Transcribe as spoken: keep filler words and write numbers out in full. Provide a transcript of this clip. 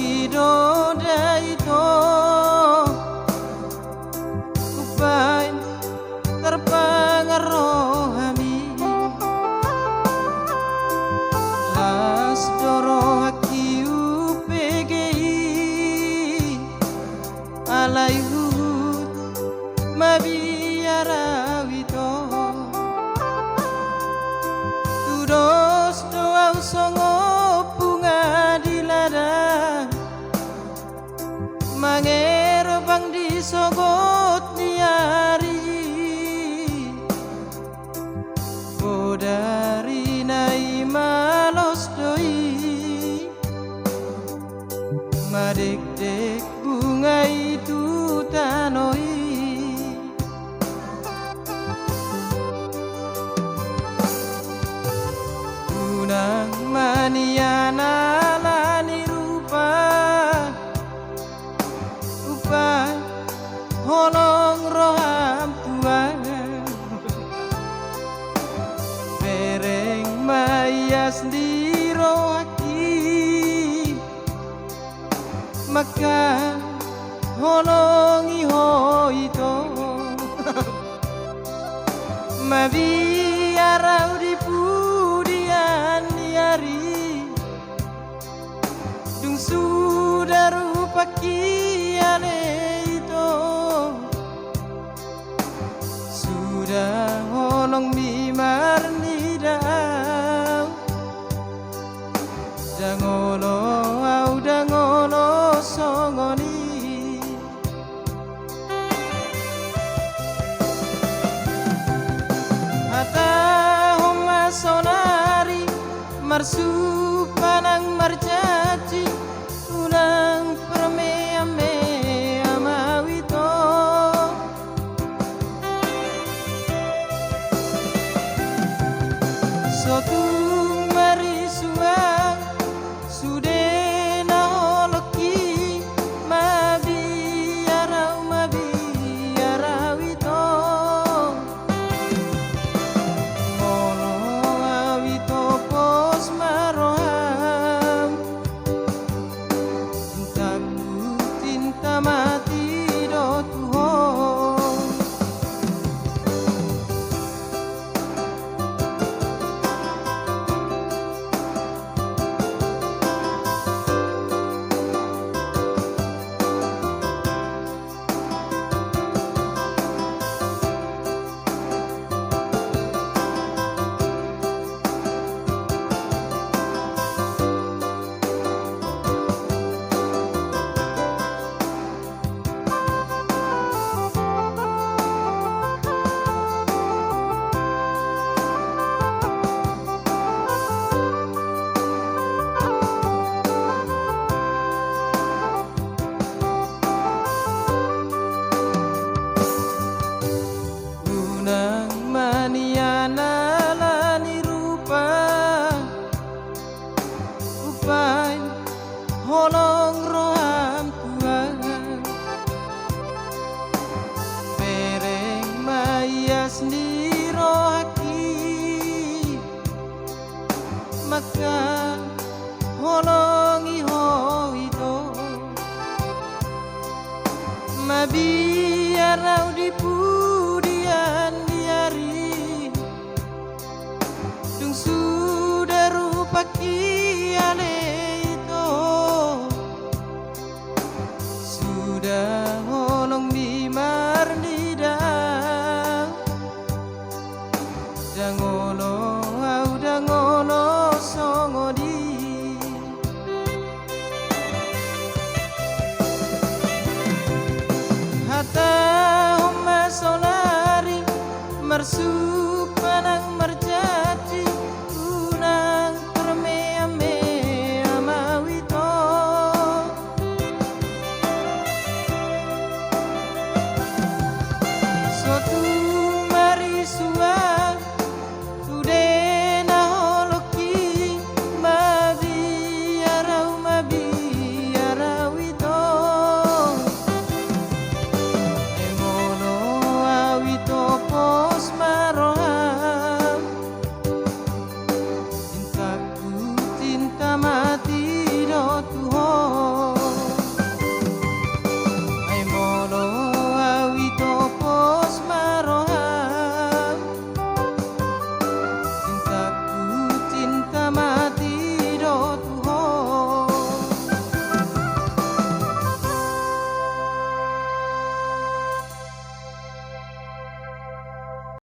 i do da ito. Umbaen tarpangan rohami, las do rohangki umbege i. Alai huhut mabiar au ito. Tudos do au songon bunga di ladang, mangerbang di sogot ni ari. Bodari na i malos do i, madekdek bunga i tu tano i. Unang ma nian ala ni rupa, umbaen holong roham tu au. Bereng ma ias ni rohangki, mangkaholongi ho ito. Mabiar au di pudian ni ari, dung suda rupangki ale ito. Suda holongmi marnida au, ndang olo au, ndang olo songon i. Hatahon ma saonari, marsumpah nang marjanji, unang parmeam-meam au ito. So tung marisuang sude na holongki, mabiar au, mabiar au ito. Molo au ito pos ma roham, cintaku cinta mati do tu ho. Unang ma nian ala ni rupa, umbaen holong roham tu au. Bereng ma ias ni rohangki, mangkaholongi ho ito. Mabiar au di pudian ni ari, dung suda rupangki ale ito. Suda holongmi marnida, ndang olo au, ndang olo songon i. Hatahon ma saonari, marsu